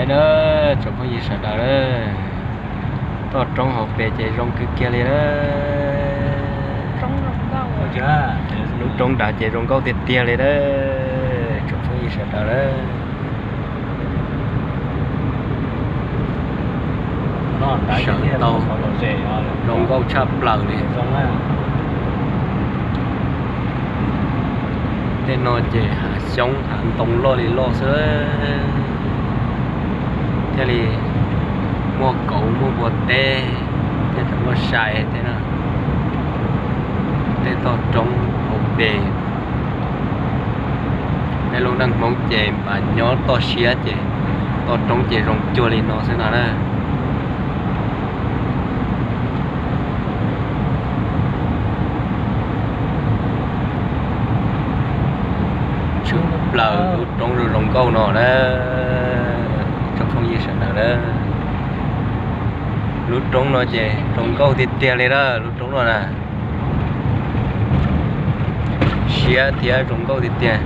Na, tsoom phooj ywg sawv daws, toj roob hauv pes ces zoo kawg kiag li na. Lub roob nrad ces zoo nkauj tiag tiag li na, tsoom phooj ywg sawv daws na. Sawv tau zoo nkauj tshaj plaws li. Tej no ces hav xyoob hav ntoo loj li loj xwb, thiaj li muaj kauv muaj npua teb, thiaj tseem muaj sai thiab na. Tej toj roob hauv pes, peb lub neej Hmoob ces npam nyob toj siab ces toj roob ces zoo cuag li no xwb no na. Tshwm plaws lub roob zoo zoo nkauj no na, tsoom phooj ywg sawv daws na. Lub roob no ces zoo nkauj tiag tiag li na, lub roob no na. Siab thiab zoo nkauj tiag tiag.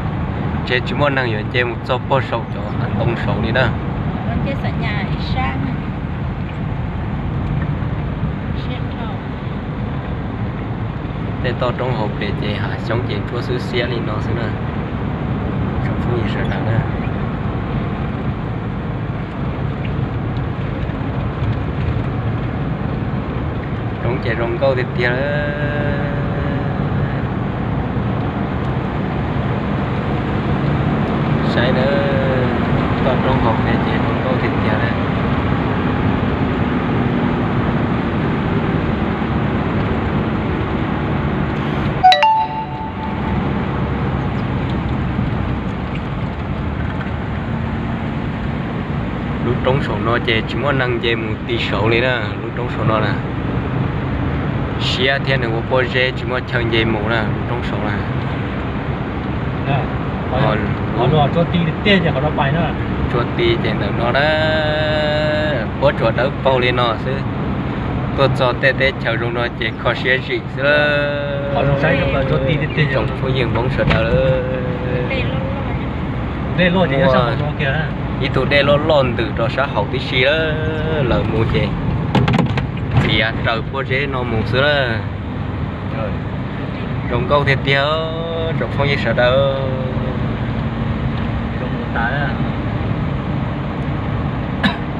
Ntshe tsis muaj neeg yuav nce mus txog pog saum cov hav ntoo saud li na. Tej toj roob hauv pes ces hav xyoob ces ntsuab xwb xiab li no xwb na, tsoom phooj ywg sawv daws na. Roob ces zoo nkauj tiag tiag. Saib na, toj roob hauv pes ces zoo nkauj tiag tiag na. Lub roob saum no ces tsis muaj neeg nce mus ti saud li na, lub roob saum no na. Siab thiab nws ua pob zeb tsis muaj chaw nce mus na, lub roob saud na. Tsuas ti ces ntawm no na, puab tsuas dawb paug li no xwb. Tuaj txog tej teb chaws zoo no ces kho siab zim xwb. Tsoom phooj ywg Hmoob sawv daws, ib tug dej loj loj ntws rau sab hauv tib si lawm, lawv mus ces txiav raws pob zeb no mus xwb na. Zoo nkauj tiag tiag, tsoom phooj ywg sawv daws.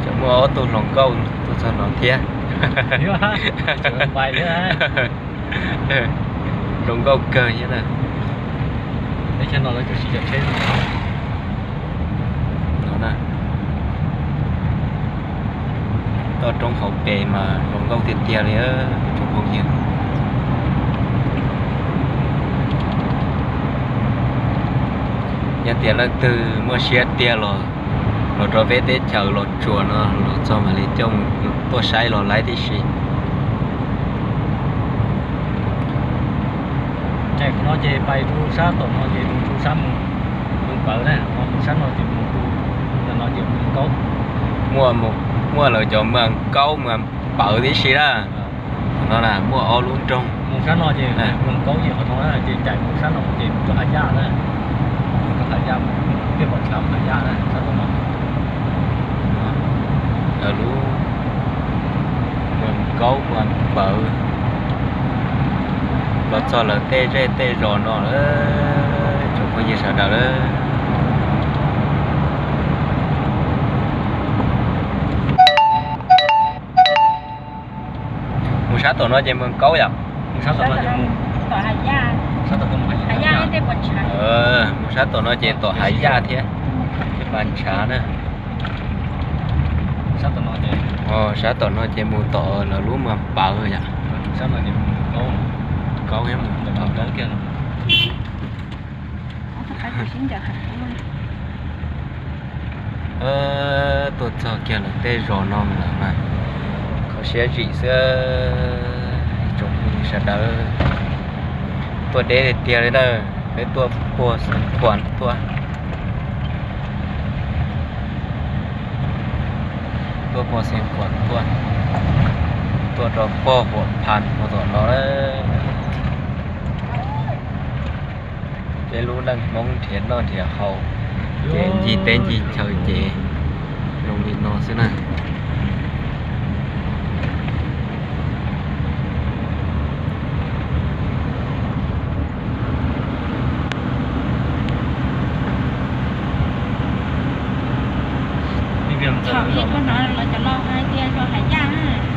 Tseem muaj ob tug hluas nkauj tuaj txog no thiab. Zoo nkauj kawg thiab na. Toj roob hauv pes mas zoo nkauj tiag tiag li, tsoom phooj ywg. Yog tias leej twg muaj siab tiag los, los rau peb teb chaws Los Tsuas no los txog mam li coj mus tuaj saib los laib tib si. Ces qhov no ces pais rau sab tom no ces mus rau sab Moos Pawv na, ho mus sab no ces mus rau, no ces Moos Kaub. Muaj, muaj lawv cov Moos Kaub Moos Pawv tib si na. No na muaj ob lub nroog. Mus sab no ces Moos Kaub ces qhov no ces caij mus sab no ces mus rau Hav Yaj na. Mus rau Hav Yaj, tej pom tshav Hav Yaj na, sab tom no. Lawv lub Moos Kaub Moos Pawv los txog lawv tej zej tej zos no, tsoom phooj ywg sawv daws. Mus sab tom no ces Moos Kaub yom? Mus sab tom no ces tom Hav Yaj thiab, ces pas ntshav na. Sab tom no ces mus tom lawv lub Moos Pawv yom. Kaub thiab Moos Pawv. Tuaj txog kiag lawv tej zos no lawm mas kho siab zim xwb, tsoom phooj ywg sawv daws. Tuaj deb tiag tiag li na, peb tuaj puag Xeev Khuam tuaj, tuaj puag Xeev Khuam tuaj, tuaj rau pog Huam Phas puag tom no. Peb lub neej Hmoob nrhiav noj nrhiav haus ces ncig teb ncig chaw ces zoo li Thaum ib tug hnov lawv cov laus hais tias yog hais yaj na.